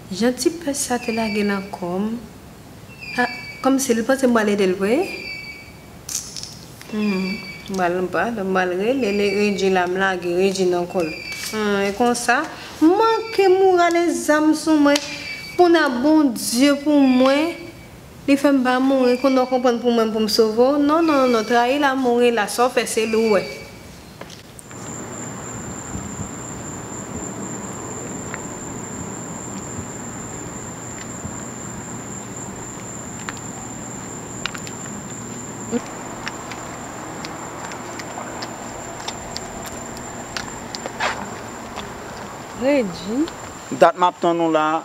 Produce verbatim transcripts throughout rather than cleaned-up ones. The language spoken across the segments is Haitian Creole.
Jan ti pès sa te lage nan kò m. Ah, kòmsi li panse m pral ede l vre? Hmm, m pral, m pral, m pral rele li, Regi la, m lage Regi nan kò l. Hmm, e konsa, m manke moral e zam sou mwen. Kounye a Bondye pou mwen, li fè m pa mouri, kounye a w konprann pou mwen pou m sove w. Non, non, non, non, trayi la, mouri la, sa w fè se li w wè. Regi. Dat m ap tann ou la.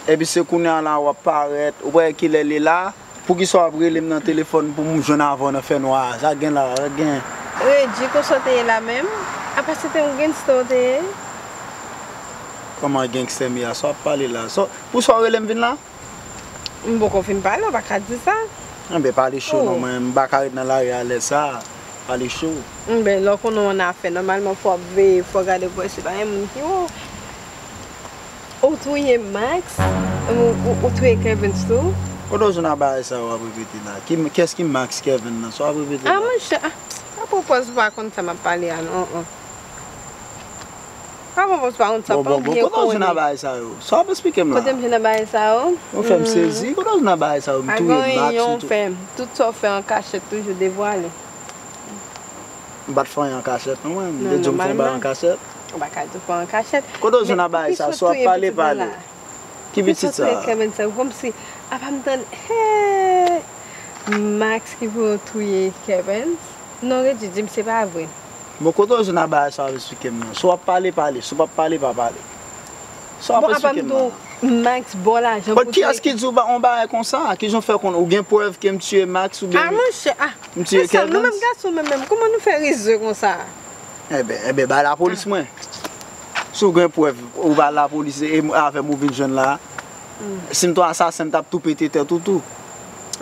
Epi se kounye a la w ap parèt, ou pa wè kilè li la? Poukisa w ap rele m nan telefòn pou m jwenn avè w nan fènwa a? Sa k gen la, sa k gen? Regi, konsa w te ye la menm? Apa se te yon gangsta w te ye? Kòman gangsta m ye a? Sa w ap pale la? Sa, pou sa w rele m vin la? M poko fin pale, w pa ka di sa. Enben, pale cho non, mwen, m pa ka ret nan lari a lè sa. Pale cho. Enben, lè w konnen w annafè, nòmalman fò w ap veye, fò w gade pou w wè se pa yon moun ki wo. Ou touye Max, ou, ou, ou touye Kevens tou. Kote w jwenn a bagay sa yo w ap repete la? Ki, kiyès ki Max, Kevens nan? Sa w ap repete la? Ah, monchè, ah, apwopòz ou pa konn sa m ap pale a, non, non. Apwopòz ou pa konn sa, bon, pa bon, bon, byen kote w jwenn a bagay sa yo? Sa w ap esplike m la? Kote m jwenn a bagay sa yo? Ou fè m sezi. Kote w jwenn a bagay sa yo? M touye Max, m tou- Tout sa w fè an kachèt toujou devwale. M pa t fè anyen an kachèt, non, mwen. M te di w m fè yon bagay an kachèt. Ou pa ka di w fè an kachèt. Kote w jwenn a bagay sa? Sa w ap pale, pale. Ki pitit sa? Kevens sa, kòmsi, apa m tann, hey! Max ki pou yo touye Kevens? Non, Regi, di m se pa vre. Bon, kote w jwenn a bagay sa w ap esplike m nan? Si w ap pale, pale. Si w p ap pale, pa pale. Sa w ap esplike m la? Bon, apa m di w Max ba w lajan pou touye. But kiyès ki di w ba, yon bagay konsa? Kijan w fè konn? Ou gen prèv ke m tiye Max oubyen m tiye Kevens? Ah, monchè, ah. M tiye Kevens? Mesye, nou menm gason menm, menm, kòman nou fè rizye konsa? Enben, enben, bay lapolis mwen. Si w gen prèv, ou bay lapolis e m, avè m ou vin jwenn la. Si m t yon asasen, m t ap tou pete tèt ou tou.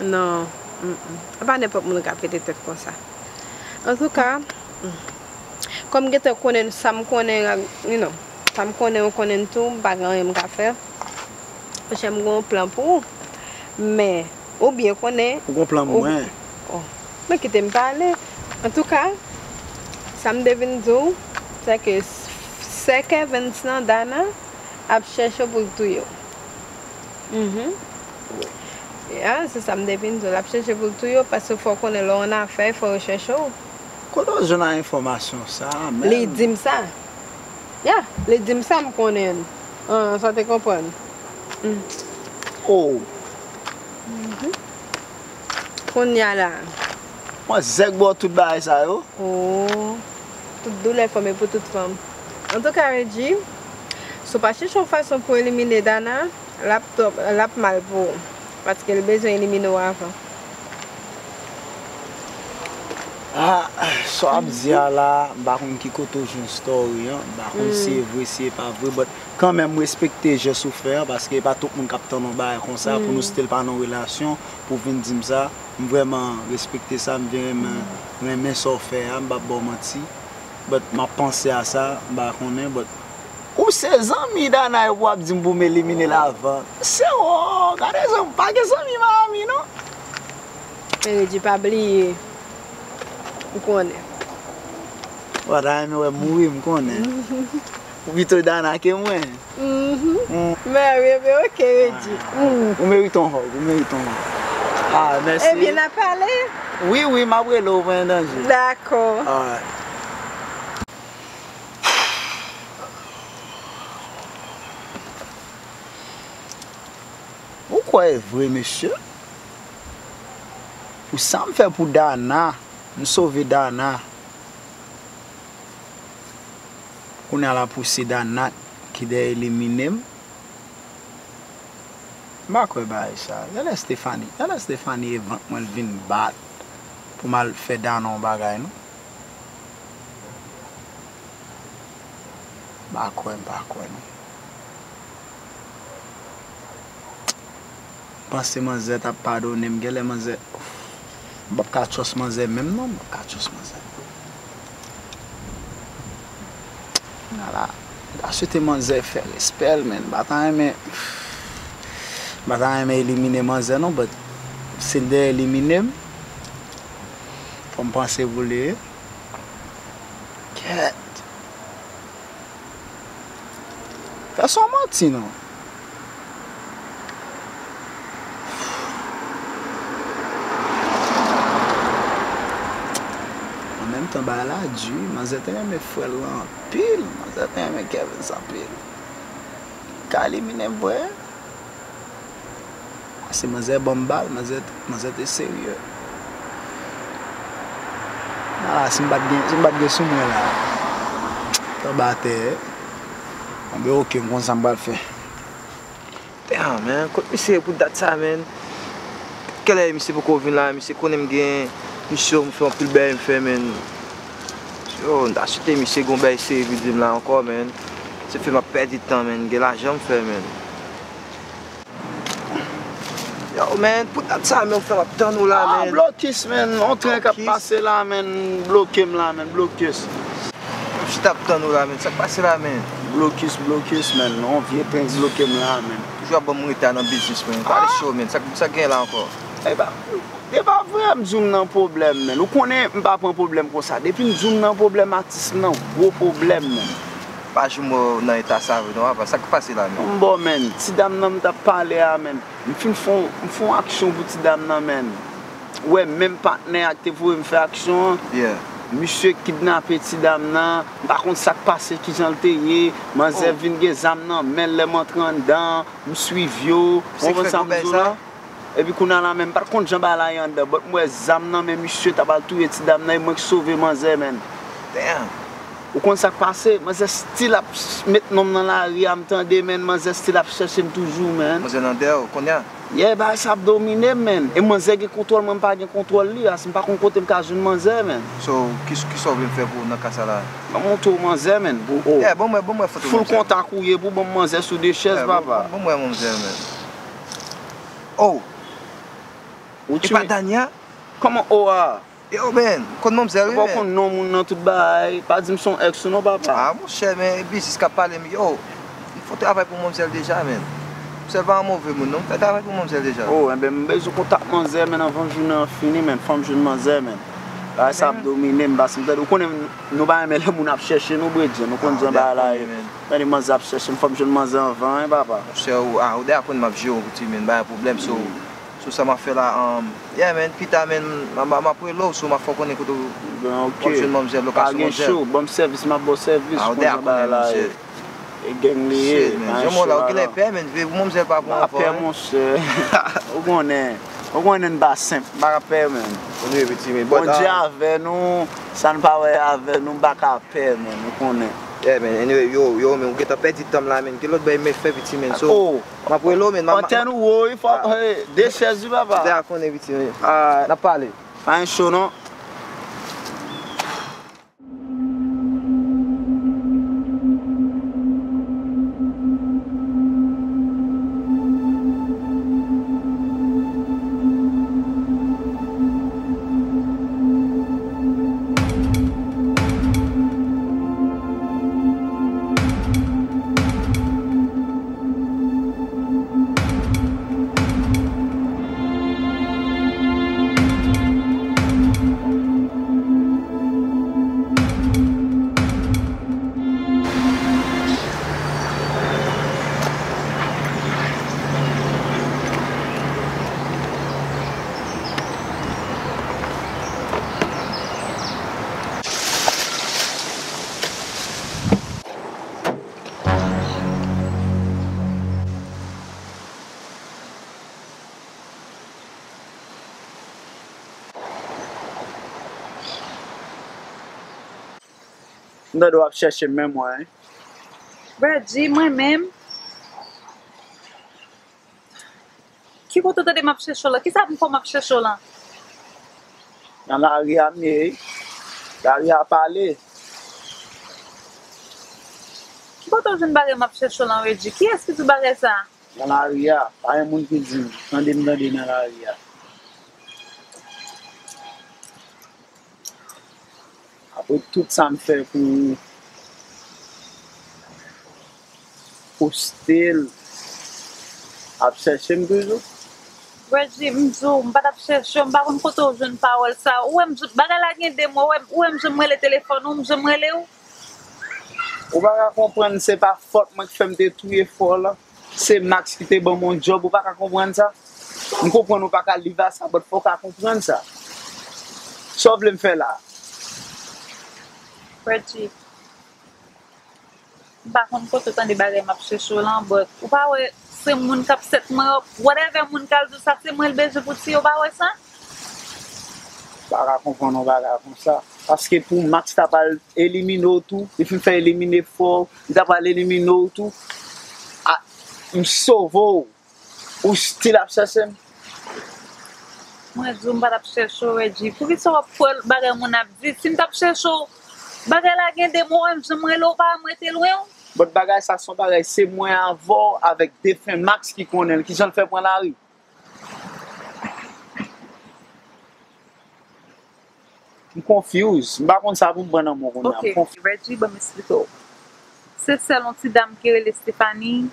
Non, mm, mm. E pa nenpòt moun ou ka pete tèt konsa. Antouka, mm, kòm m gentan konnen sa m konnen, you know, sa m konnen ou konnen l tou, m pa gen anyen m ka fè. Monchè, m gen yon plan pou ou. Men, ou byen konnen. Ou gon plan mwen. Oh, men kite m pale. Antouka, sa m te vin di w, se ke s-, sè Kevens nan, Dana, ap chèche w pou l touye w. Mhm. Ya, se sa m te vin di w. L ap chèche pou l touye w, paske fò w konnen lè w annafè, fò yo chèche w. Kote w jwenn a enfòmasyon sa a, menm? Li di m sa. Ya, li di m sa m konnen. An, sa w te konprann. Mm. Oh. Mhm. Kounye a la. Manzè k ba w tout bagay sa yo? Oh. Tout doulè fanm e pou tout fanm. Antouka, Regi, si w pa chèche yon fason pou elimine Dana, l ap twò, l ap mal pou ou. Paske l bezwen elimine w avan. Ah, sa w ap di a la, m pa konn ki kote w jwenn story an, m pa konn si e vre, si e pa vre, but kanmenm m respekte jès ou fè a, paske e pa tout moun k ap tann yon bagay konsa, pou nou still pa nan yon relasyon, pou w vin di m sa, m vrèman respekte sa, m vin renmen, renmen sa w fè a, m p ap ba w manti, but m ap panse a sa, m pa konnen, but Ou se zanmi Dana epi w ap di m pou m elimine l avan. Se wo, gade zanmi, pa gen zanmi Miami non. Regi, pa bliye. M konnen. Ou pa ta renmen wè m mouri, m konnen. Ou pito Dana ke mwen. Mhm. Mm. Men, men, men, ok, Regi. Mm. Ou merite yon hug, ou merite yon hug. Ah, mèsi. Ebyen, n a pale? Wi, wi, m ap rele w, pa gen danje. Dakò. Alright. Ou kwè e vre, mesye? Pou sa m fè pou Dana, m sove Dana. Kounye a la pou se Dana ki dèyè elimine m. M pa kwè bagay sa. Genlè Stephanie, genlè Stephanie e vant mwen l vin bat pou m al fè Dana yon bagay, non. M pa kwè, m pa kwè, non. M panse manzè t ap padone m, genlè manzè, m p ap ka trust manzè menm, non, m p ap ka trust manzè. Ala, m ta swete manzè fè respè l, men m pa ta renmen. M pa ta renmen elimine manzè non, but si l dèyè elimine m, fò m panse pou li wi. Kèt. Fè sa w manti non. An menm tan bagay la di, manzè te renmen frè l lan anpil, manzè te renmen Kevin sa anpil. Ka elimine m vre? Paske manzè ban m bal, manzè, manzè te serye. A, si m pa t gen, si m pa t gen sou mwen la, tanba atè. Anben, oke, m konn sa m pral fè. Damn, man, kot misye ye pou dat sa, man? Kèlè misye poko vin la? Misye konnen m gen misyon, m fè anpil bagay m fè, man. Yo, m ta swete misye gon bagay serye pou di m la ankò, man. Se fè m ap pèdi tan, man. Gen lajan m fè, man. Yo, man, pou dat sa, man, ou fè m ap tann ou la, ah, man. Blokis, man. On tren k ap pase la, man. Bloke m la, man. Blokis. M chita ap tann ou la, man. Sa k pase la, man? Blokis, blokis, man. On vye tren k bloke m la, man. Toujou ap ban m reta nan biznis, man. Ou pale cho, man. Sa, sa k gen la ankò? E pa, e pa vre, m di w m nan pwoblèm, man. Ou konnen m pa pran pwoblèm konsa. Depi m di w m nan pwoblèm, atis m nan gwo pwoblèm, man. Pa janm wè w nan eta sa vre non, apa, sa k pase la menm? Bon, man, ti dam nan m t ap pale a, man, m fin fè on, m fè on aksyon pou ti dam nan, man. Ou wè, menm patnè a ki te voye m fè aksyon an, yeah, misye kidnape ti dam nan. M pa konn sa k pase, kijan l te ye. Manzè vin gen zam nan men l lè m antre anndan an. M swiv yo. Ou konprann sa m di w la? Epi kounye a la menm, m pa t konn jan bagay la ye anndan, but m wè zam nan men misye t ap al touye ti dam nan, e mwen k sove manzè, man. Damn. Ou konn sa k pase? Manzè still ap met non m nan lari a, m tande, man, manzè still ap chèche m toujou, man. Manzè nan dèyè w kounye a? Yeah, bagay sa ap domine m, man. E manzè gen kontwòl mwen, m pa gen kontwòl li a, si m pa konn kote m ka jwenn manzè, man. So, ki, kisa w vle m fè pou ou nan ka sa la? Ban m montre w manzè, man, pou ou. Yeah, ban m wè, ban m wè foto manzè. Full kontak ou ye pou ban m manzè sou de chèz, papa. Yeah, ban m wè manzè, man. Oh! E pa Dania? Kòman oh a? Yo, man, konn manzè wi, man. Ou pa konn non moun nan tout bagay. Pa di m se yon ex ou non, papa. Ah, monchè, men, e biznis k ap pale m, yo. M fè travay pou manzè deja, man. Manzè pa yon move moun, non. M fè travay pou manzè deja. Oh, enben, m bezwen kontak manzè, man, anvan jounen an fini, man. Fò m jwenn manzè, man. Bagay sa ap domine m, paske m tande, ou konnen, nou pa renmen lè moun ap chèche nou, bredjenn. Nou konn jan bagay la ye. Tande manzè ap chèche m, fò m jwenn manzè anvan, wi, papa. Monchè, ou, ah, ou dèyè konn m ap jere w pou ti, man, pa gen pwoblèm, so, so sa m ap fè la, um, yeah, man, pita, man, m, m, m ap rele w, so m ap fè w konnen kote w, w ap jwenn manzè, lokasyon manzè. Pa gen cho, ban m sèvis, m ap ba w sèvis, ou konn jan bagay la ye. E gang li ye, shit, man, janm wè la, ou genlè pè, man, veye pou manzè pa pran w anvan, hein. Monchè, ou konnen, ou konnen n pa senp, m pa ka pè, man. Bondye avè nou, sa n pa wè avè nou, m pa ka pè, man, ou konnen. Yeah, man, anyway, yo, yo, man, ou gentan pèdi tan m la, man. Gen lòt bagay m fè, piti, man. So, m ap rele w, man. Antèn ou wo, wi, fò, hey, de chèz, wi, papa. Ou deja konnen, piti, man. N ap pale. Pa gen cho, non. M tande w ap chèche m, men mwen, wi. Reggie, mwen menm? Ki kote w tande m ap chèche w la? Kisa pou m fè m ap chèche w la? Nan lari a m ye, wi. Lari a pale. Ki kote w jwenn bagay m ap chèche w la, Reggie? Kiyès ki di w bagay sa a? Nan lari a, pa gen moun ki di m, tande m tande nan lari a. Apre tout sa m fè pou ou, poste l, Ap chèche m toujou. Reggie, m di w, m pa t ap chèche w, m pa konn kote w jwenn pawòl sa. Ou wè m, bagay la gen de mwa, ou wè m, ou wè m janm rele telefòn ou, m janm rele w. Ou pa ka konprann, se pa fòt mwen ki fè m te touye fò w lan. Se Max ki te ban m yon djòb, ou pa ka konprann sa? M konprann ou pa ka live a sa, but fò w ka konprann sa. Sa w vle m fè la? Reggie, m pa konn kote w tande bagay m ap chèche w lan, but ou pa wè se moun k ap sèt mwen up, whatever moun k al di w sa, se mwen l bezwen pou tiye, ou pa wè sa? M pa ka konprann yon bagay konsa. Paske pou Max ta pral elimine w tou, li fin fè elimine fò w, li ta pral elimine w tou. A, m sove w. Ou still ap chèche m? Mwen di w m pa t ap chèche w, Reggie. Poukisa w ap kwè bagay moun ap di? Si m t ap chèche w, bagay la gen de mwa, m janm rele w, pa m rete lwen w. But bagay sa se yon bagay, se mwen avè w avèk defen Max ki konnen l. Kijan l fè pran lari? M confuse. M pa konn sa pou m pran nan men w kounye a. M Ok, confuse. Reggie, ban m eksplike w. Se sèl yon ti dam ki rele Stephanie,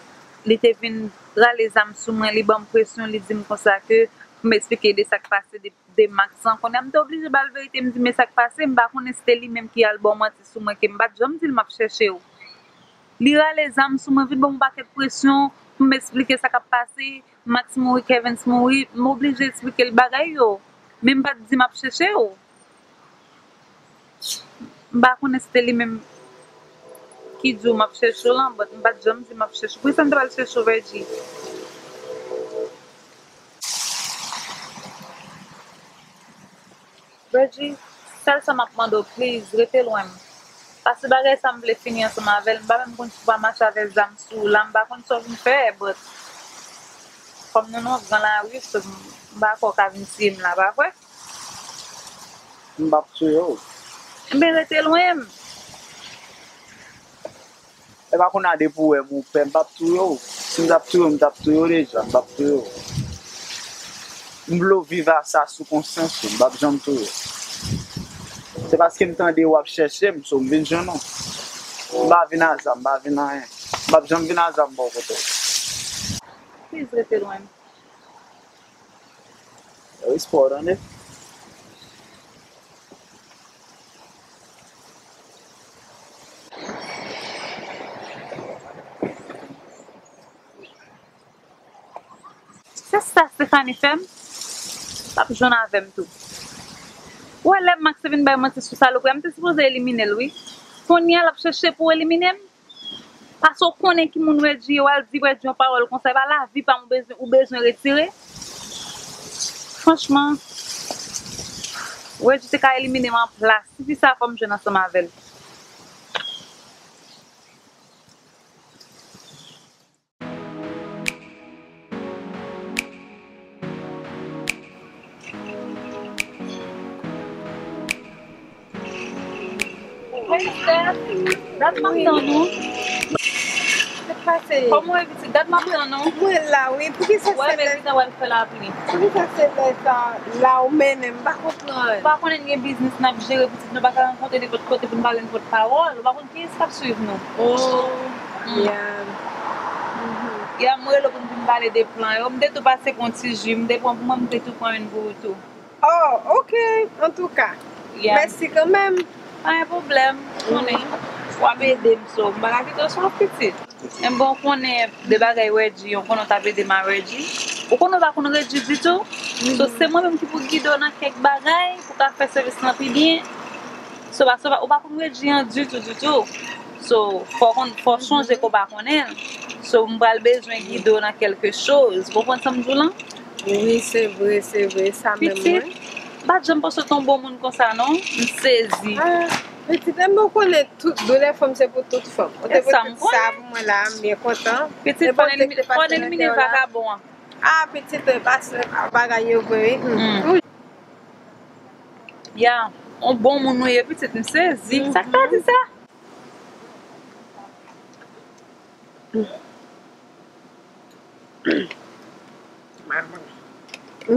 li te vin rale zam sou mwen, li ban m presyon, li di m konsa ke pou m eksplike de sa k pase de, de Max lan. Kounye a m te oblije ba l verite, m di, "Men sa k pase, m pa konnen si te li menm ki al ba w manti sou mwen, ke m pa t janm di l m ap chèche w." Li rale zam sou mwen, vin ban m yon pakèt presyon pou m eksplike sa k ap pase. Max mouri, Kevens mouri, m oblije eksplike l bagay yo. Men m pa t di m ap chèche w. M pa konnen si te li menm ki di w m ap chèche w lan, but m pa t janm di m ap chèche w. Poukisa m ta pral chèche w, Reggie? Reggie, sèl sa m ap mande w, please, rete lwen m. Paske bagay sa m vle fini ansanm avè l, m pa menm konn si w pa mache avè zam sou w la, m pa konn sa w vin fè, but kòm nou nan yon gran lari, so m pa kwè w ka vin tiye m la, pa vre? M p ap touye w. Enben, rete lwen m. E pa konn a depi w wè m ou pè, m p ap touye w. Si m t ap touye w, m t ap touye w deja, m p ap touye w. M vle w viv a sa sou konsyans ou, m p ap janm touye w. Se paske m tande w ap chèche m, so m vin jwenn ou. M pa vin a zam, m pa vin anyen. M p ap janm vin a zam bò kote w. Please rete lwen m. Respè w tande. Se sa Stephanie fè m, l ap jwenn avè m tou. Ou wè lè Max te vin bay manti sou salopri a, m te sipoze elimine l wi. Kounye a l ap chèche pou elimine m. Paske w konnen ki moun Reggie ye, w al di Reggie yon pawòl konsa, e pa lavi pa m ou bezwen, ou bezwen retire. Franchman, Reggie te ka elimine m anplas. Tifi sa fò m jwenn ansanm avè l. Hey, Steph, dat m ap tann ou. Sa k pase? Kòman w ye, pitit? Dat m ap tann ou. Mwen la, wi. Poukisa se lè sa w al fè lapli? Poukisa se lè sa la ou mennen m? M pa konprann. Ou pa konnen n gen biznis n ap jere, pitit, nou pa ka rankontre nenpòt kote pou n pale nenpòt pawòl. Ou pa konn kiyès k ap swiv nou. Oh, yeah. Ya, mwen rele w pou m vin pale de plan yo. M te tou pase kon ti ji, m te pran pou mwen, m te tou pran youn pou ou tou. Oh, ok, antouka. Yeah. Mèsi kanmenm. Pa gen pwoblèm, ou konnen. W ap ede m, so, m pa ka kite w sou pitit. Men bon, ou konnen de bagay Reggie, ou konnen w t ap ede m a Reggie. Ou konnen w pa konn Reggie ditou. So, se mwen menm ki pou gide w nan kèk bagay, pou w ka fè sèvis lan pi byen. So, paske w pa, ou pa konn Reggie an ditou, ditou. So, fò w konn, fò w sonje ke w pa konnen l. So, m pral bezwen gide w nan kèlke choz. Ou konprann sa m di w lan? Wi, se vre, se vre. Sa menm, wi. Pitit, m pa t janm panse w te yon bon moun konsa, non. M sezi. Ah, pitit, men ou konnen tout doulè fanm se pou tout fanm. Ou te pote sa pou mwen la, m byen kontan. Pitit, fò n elimine, fò n elimine vakabon an. Ah, pitit, pase bagay yo vre, wi. Hmm. Ya, yon bon moun ou ye, pitit, m sezi. Sa k ta di sa?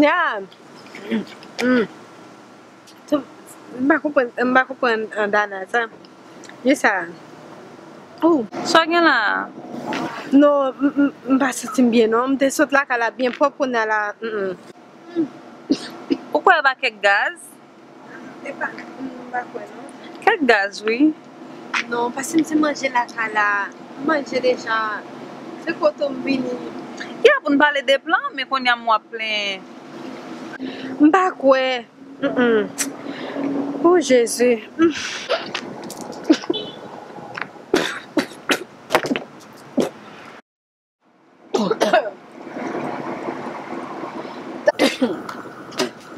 Ya. Mm. M pa konprann, m pa konprann, ah, Dana sa. Kisa? Ou. Sa w gen la? Non, m, m, m pa santi m byen non. M te sot lakay la byen pwòp kounye a la. Mm, mm. Ou kwè e pa kèk gaz? E pa, m pa kwè non. Kèk gaz, wi. Non, paske m se manje lakay la. M manje deja. Se kote m vini. Ya, pou n pale de plan, men kounye a m w ap plenyen. M pa kwè. Mm, mm. O Jezi. Mm.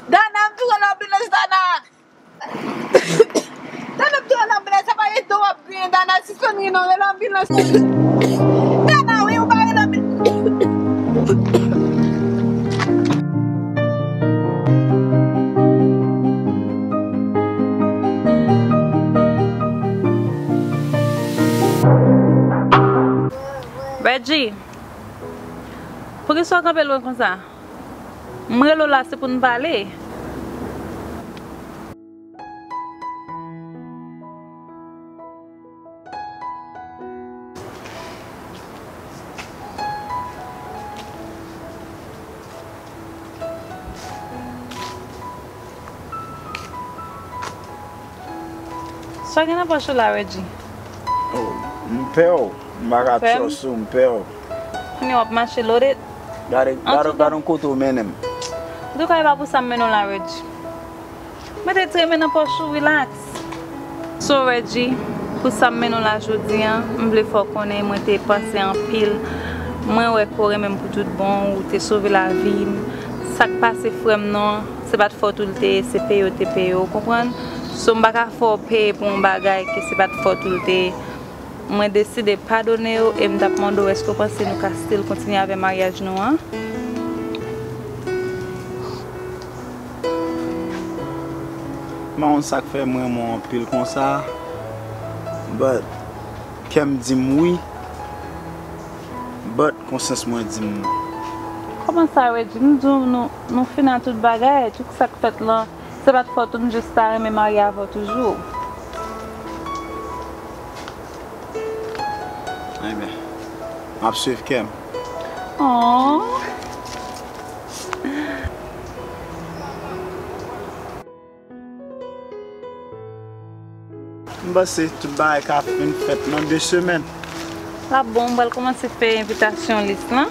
Dana, m tou nan anbilans, Dana. Dana, m tou nan anbilans, se pa ede w ap griyen, Dana, sispann ri non, rele anbilans. Dana, wi, ou pa rele anbilans. Reggie, poukisa w kanpe lwen konsa? M rele w la, se pou n pale. Sa gen nan pòch ou la, Reggie? Oh, m pè w. M pa ka trust ou, m pè w. Kounye a w ap mache loaded. Gade, gade, gade yon kote w mennen m. Antouka, e pa pou sa m mennen w la, Reggie. Mete ti renmen nan pòch ou, relax. So, Reggie, pou sa m mennen w la jodi a, m vle fè w konnen mwen te panse anpil. Mwen wè ke w renmen m pou tout bon, ou te sove lavi m. Sa k pase frè m nan, se pa t fòt ou l te ye, se peye w te peye w, ou konprann? So, m pa ka fè w peye pou yon bagay ke se pa t fòt ou l te ye. Mwen deside padone w e m t ap mande w, èske w panse nou ka still kontinye avè maryaj nou an? M pa konn sa k fè m renmen w anpil konsa, but kè m di m wi, but konsyans mwen di m non. Kòman sa, Reggie? M di w nou, nou fini ak tout bagay, tout sa k fèt lan, se pa t fòt ou, m jis ta renmen marye avè w toujou. Ebyen, m ap swiv kè m. Oh. M panse tout bagay ka fin fèt nan de semèn. L ap bon, m pral kòmanse fè envitasyon lis lan.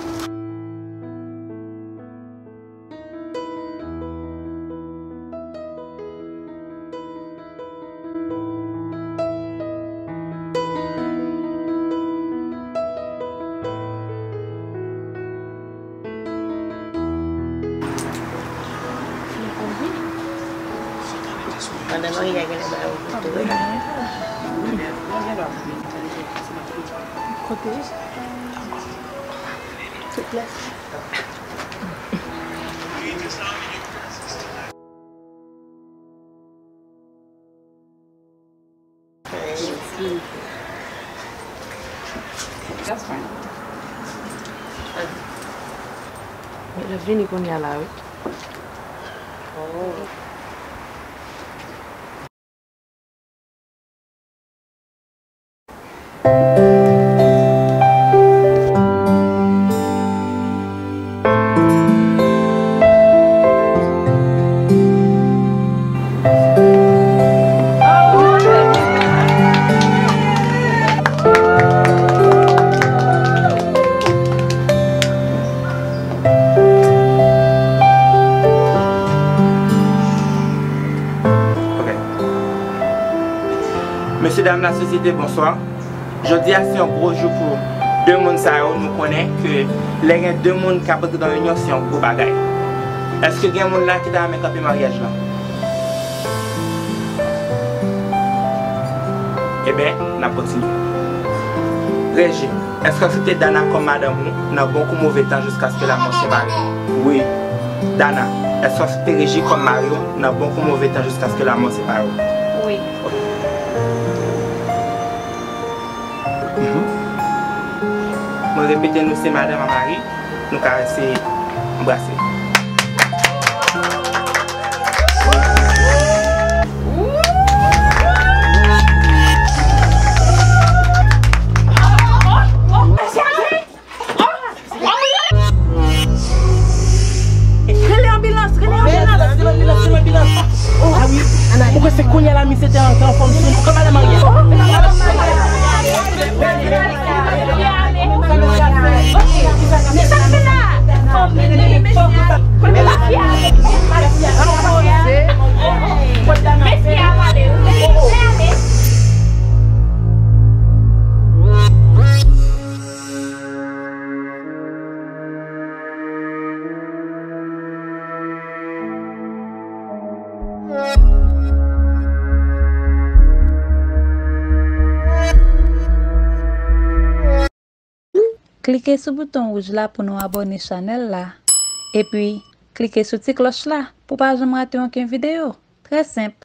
Pandan Maria genlè ba yo foto, wi. Kote? Souple. That's fine. L ap vini kounye a la, wi. Oh. Ok. Mesye dam lasosyete, bonswa. Jodi a se yon gwo jou pou de moun sa yo. Nou konnen ke lè gen de moun k ap antre nan yon inyon, se yon gwo bagay. Èske gen moun la ki ta renmen kanpe maryaj lan? Ebyen, n ap kontinye. Reji, èske w aksepte Dana kòm madanm ou nan bon kou move tan jiskaske lamò separe nou? Wi. Dana, èske w aksepte Reji kòm mari w nan bon kou move tan jiskaske lamò separe w? Wi. Mhm. Mwen repete, nou se madanm ak mari, nou ka eseye anbrase. Klike sou bouton wouj la pou nou abòne chanèl la. Epi, klike sou ti klòch la pou pa janm rate okenn videyo. Trè senp.